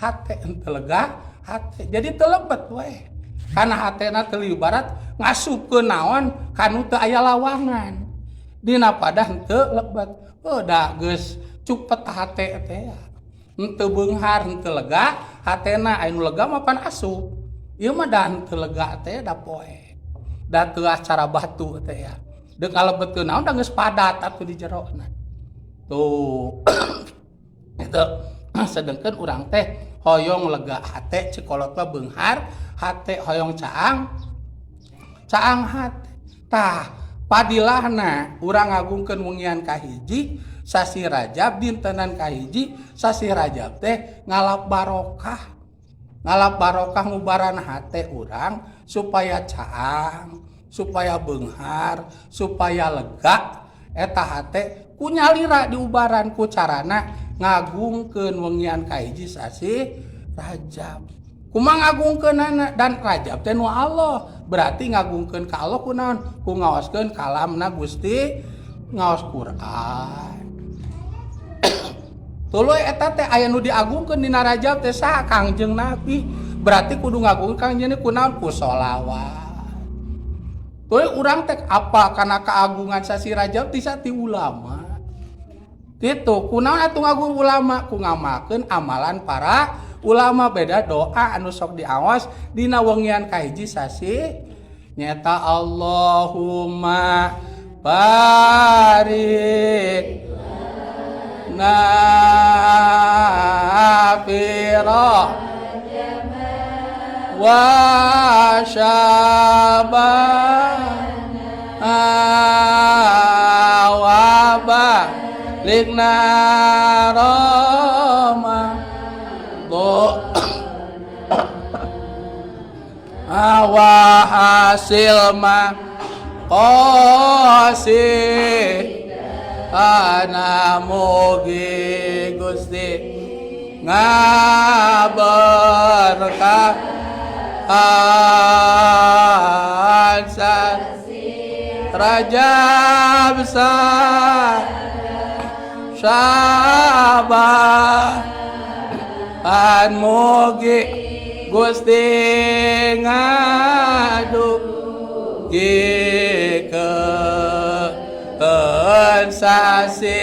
Hate henteu lega hate, jadi teu lebet we karena hatena teu ibarat ngasupkeun naon kanu teu aya lawangan dina padah henteu lebet. Oh, da geus cupet hate teh, henteu beunghar, henteu lega hatena. Aya nu lega mah pan asup, ieu mah da henteu lega teh, da poe da teu acara batu teh ya. Deuk ngalebetkeun naon da geus padat atuh di jerona tuh itu. Sedangkan urang teh hoyong lega hate, cek kolot mah beunghar hate, hoyong caang caang hate. Tah, padilahna urang ngagungkeun wengian kahiji sasi Rajab, dintenan kahiji sasi Rajab teh ngalap barokah, ngalap barokah ngubaran hate urang supaya caang, supaya beunghar, supaya lega eta hate ku nyalira diubaran ku carana ngagungkeun wengian kahiji sasi Rajab. Kumaha ngagungkeunana? Dan Rajab teh nu Allah, berarti ngagungkeun ka Allah kunaon? Ku ngaoskeun kalamna Gusti, ngaos Quran. Tuluy eta teh aya nu diagungkeun dina Rajab teh saha? Kangjeng Nabi. Berarti kudu ngagungkeun Kangjeng kunaon? Ku sholawat. Tuluy urang teh apa kana keagungan sasi Rajab ti ulama. Gitu, kunaon atuh ngagung ulama? Ku ngamalkeun amalan para ulama. Beda doa anu sok diawas dina wengian kahiji sasi nyata Allahumma barik na fi wa syaban wa balighna Ramadan wa hasil ma qasi ana. Mugi Gusti ngaberkah sasi Rajab sa Syaban, mugi Gusti ngadugikeun sasi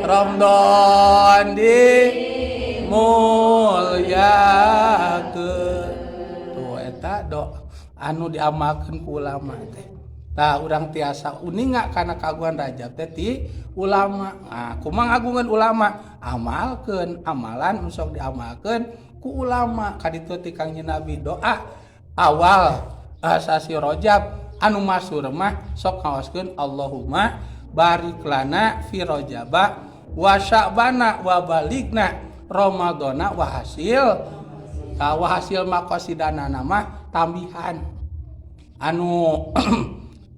Ramadan di mulyakeun. Tuh, eta do anu diamalkeun ku ulama teh. Tah, urang tiasa uninga kana kagungan Rajab teh ti ulama. Nah, kumaha ngagungan ulama? Amalkeun amalan nu sok diamalkeun ku ulama. Kaditu ti Kangjeng Nabi, doa awal sasi Rajab anu masyhur mah sok ngaoskeun Allahumma barik lana fi Rajaba wa Sya'bana wa balighna Ramadana wa hasil wa hasil maqasidana mah tambihan. Anu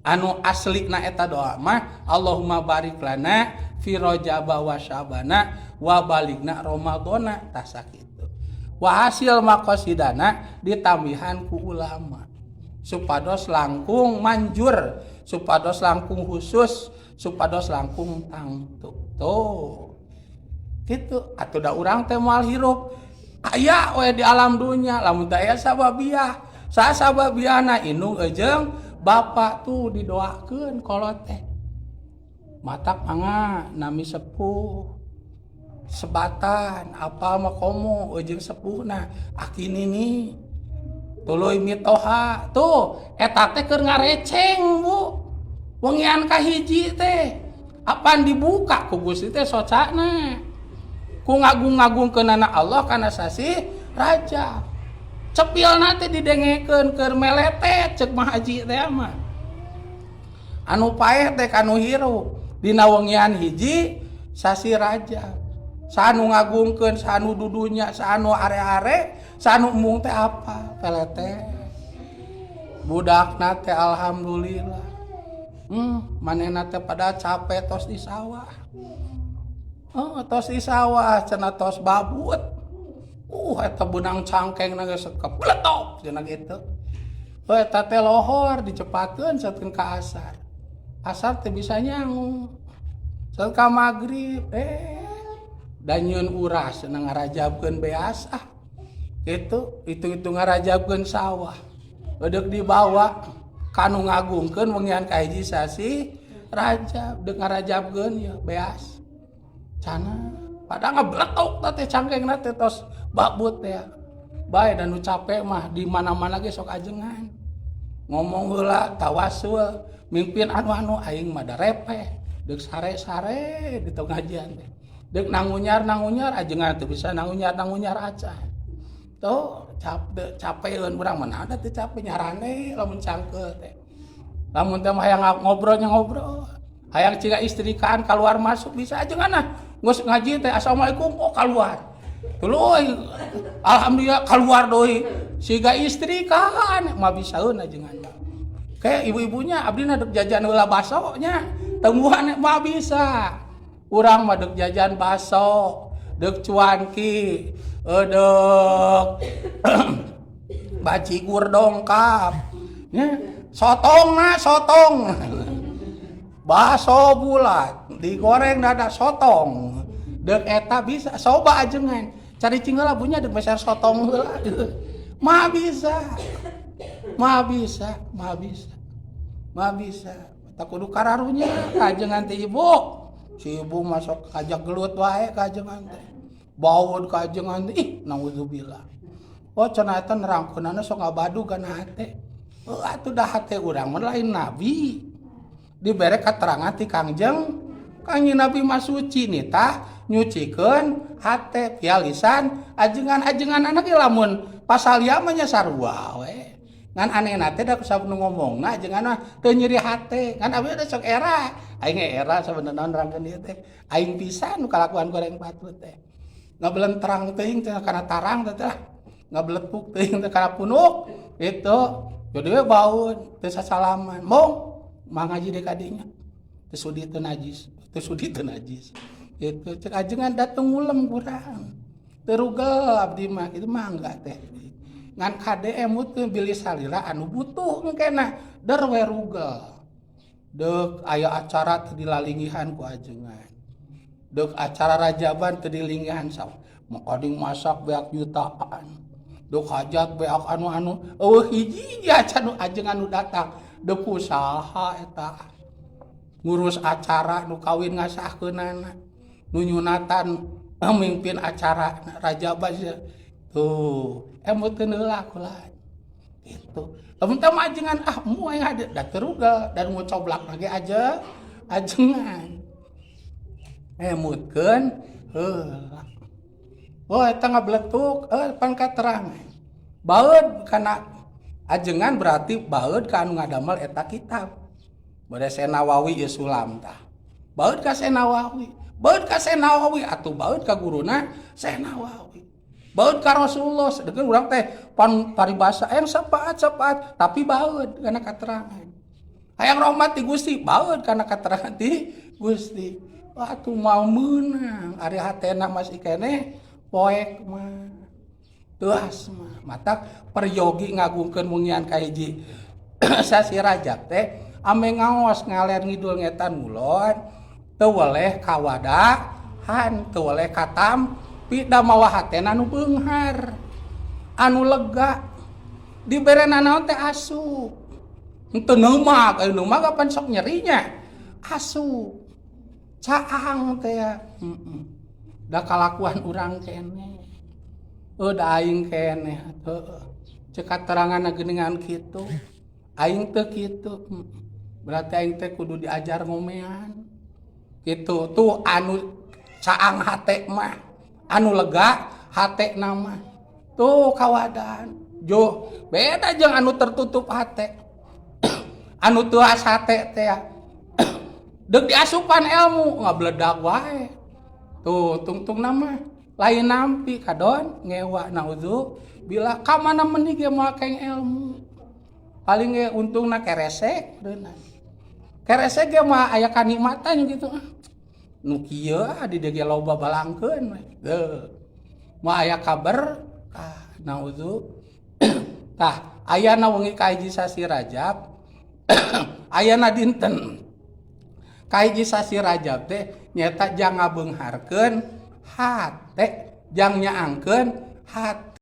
anu asli na eta doa mah Allahumma barik lana fi Rajaba wa Sya'bana wa balighna Ramadana, tah sakitu. Wa hasil maqasidana ditambihan ku ulama supados langkung manjur, supados langkung khusus, supados langkung tangtu. Tuh gitu atuh, da urang teh moal hirup aya we di alam dunya lamun teu aya sababiah. Sa sababiahna indung eujeung bapak tuh didoakeun kolot teh. Matak mangga nami sepuh sebatan apa mah komo eujeung sepuhna aki nini tuluy mitoha. Tuh, eta teh keur ngareceng, Bu. Wengian kahiji teh apan dibuka ku Gusti teh socana ku ngagung-ngagungkeunana Allah kana sasi Rajab. Cepilna teh didengekeun keur meletet, cek Mah Haji teh mah. Anu paeh teh kanu hirup dina wengian hiji sasi Rajab. Sanu ngagungkeun, sanu dudunya, sanu are-are, sanu embung teh apa pelete budakna teh. Alhamdulillah, manehna teh pada capek tos di sawah. Oh, tos di sawah cenah, tos babut. Eta benang cangkeng na geus kepletok cenah gitu. Oh, eta teh lohor dicepatkeun sateun ka asar. Asar teh bisa nyangu. Sateun ka magrib da nyieun uras cenah, ngarajabkeun beas ah. Itu hitung-hitung ngarajabkeun sawah. Deuk dibawa kanu ngagungkeun wengian kahiji sasi Rajab, deuk ngarajabkeun ya beas. Cana pada ngebletuk teh cangkengna teh tos babut teh. Bae dan nu capek mah di mana-mana ge sok ajengan. Ngomong heula tawasul, mimpin anu-anu aing mah da repeh, deuk sare-sare di pengajian teh. Deuk nangunyar-nangunyar ajengan teu bisa nangunyar-nangunyar acan. Tuh capek capeun urang mah da teu capek nyarane lamun cangkeul teh. Lamun teh mah hayang ngobrolnya ngobrol. Hayang ciga istrikaan keluar masuk bisa ajengan nah. Geus ngaji teh assalamualaikum oh keluar. Tuluy alhamdulillah keluar deui. Siga istrikaan mah bisaeun ajengan mah. Kayak ibu-ibunya abdi na dek jajan heula baso nya. Temuan mah bisa. Urang mah dek jajan baso, dek cuanki, dek bajigur dongkap. Nya sotong na sotong. Baso bulat digoreng dada sotong. Dek eta bisa soba ajengan. Cari cinggal punya dek meser sotong heula. Mah bisa. Mah bisa, mah bisa. Mah bisa. Tak kudu kararunya kajengan teh ibu. Si ibu masuk kajak gelut wae kajengan teh. Baud kajengan teh ih naudzubillah. Oh cenah eta nerangkeunana sok ngabadu kana hate. Oh atuh dah hate urang mah lain nabi. Dibere katerangan ti Kangjeng Kangjeng Nabi mah suci nitah nyucikeun hate pialisan ajengan-ajengan anak lamun pasalia mah nya sarua we. Ngan anehna teh da kusabab nu ngomongna ajengan mah teu nyeri hate. Ngan abdi da sok era. Aing ge era sabenerna nerangkeun ieu teh. Aing pisan nu kalakuan goreng patut teh. Ngabelenterang teuing teh kana tarang teh teh. Ngabelepuk teuing teh kana punuk gitu. Jadi we baun teu sasalaman. Mong mah ngaji deui ka dinya. Teu sudi teu najis, teu sudi teu najis. Gitu cek ajengan dateng ngulem kurang. Teu rugel abdi mah kitu mangga teh. Ngan kade emut bilih salira anu butuh engkena der we rugel. Deuk aya acara teu dilalingihan ku ajengan. Deuk acara rajaban teu dilinggihan sa makading masak beak jutaan. Deuk hajat beak anu-anu eueuh hiji acan nu ajengan nu datang. Deuk usaha eta. Ngurus acara nu kawin ngasahkeunana. Nu nyunatan mimpin acara rajaban tuh emutkeun heula kula. Gitu. Lamun teh mah ajengan ah moal hadir da teu rugel dan ngucoblak lagi aja ajengan. Emutkeun heula. Oh eta ngabeletuk pan katerangan. Baeud kana ajengan berarti baeud ka anu ngadamel eta kitab. Bade Nawawi ieu sulam tah. Baeud ka Nawawi, baeud ka Nawawi atuh baeud ka guruna Syekh Nawawi. Baeud ka Rasulullah, sedengkeun urang teh pan paribasa hayang syafaat-syafaat tapi baeud kana katerangan. Hayang rahmat ti Gusti, baeud kana katerangan ti Gusti. Wah atuh moal meunang ari hatena masih keneh poek mah. Teuas mah matak peryogi ngagungkeun wengian kahiji sasi Rajab teh ame ngaos ngaler ngidul ngetan ngulon teu weleh kawadahan teu weleh katampi da mawa hatena nu beunghar anu lega dibere nanaon teh asup henteu neumak aya neumak apan sok nyerinya asup caang teh da kalakuan urang keneh da aing keneh heueuh cek kateranganna geuningan kitu aing teu kitu berarti aing teh kudu diajar ngomean kitu tuh anu caang hate mah anu lega hate nama tuh kawadan jo beda jeung anu tertutup hate anu teuas hate teh deuk diasupan ilmu ngabledak wae tuh tungtung nama lain nampi kadon ngewa naudzu bila ka mana meni ge moal keng ilmu paling ge untungna keresek beunang keresek ge mah aya kanikmatan gitu ah nu kieu ah di dieu ge loba balangkeun we teu moal aya kabar ah naudzu tah ayana wengi kahiji sasi Rajab ayana dinten kahiji sasi Rajab teh nyaeta jang ngabeungharkeun hate jang nyaangkeun hate.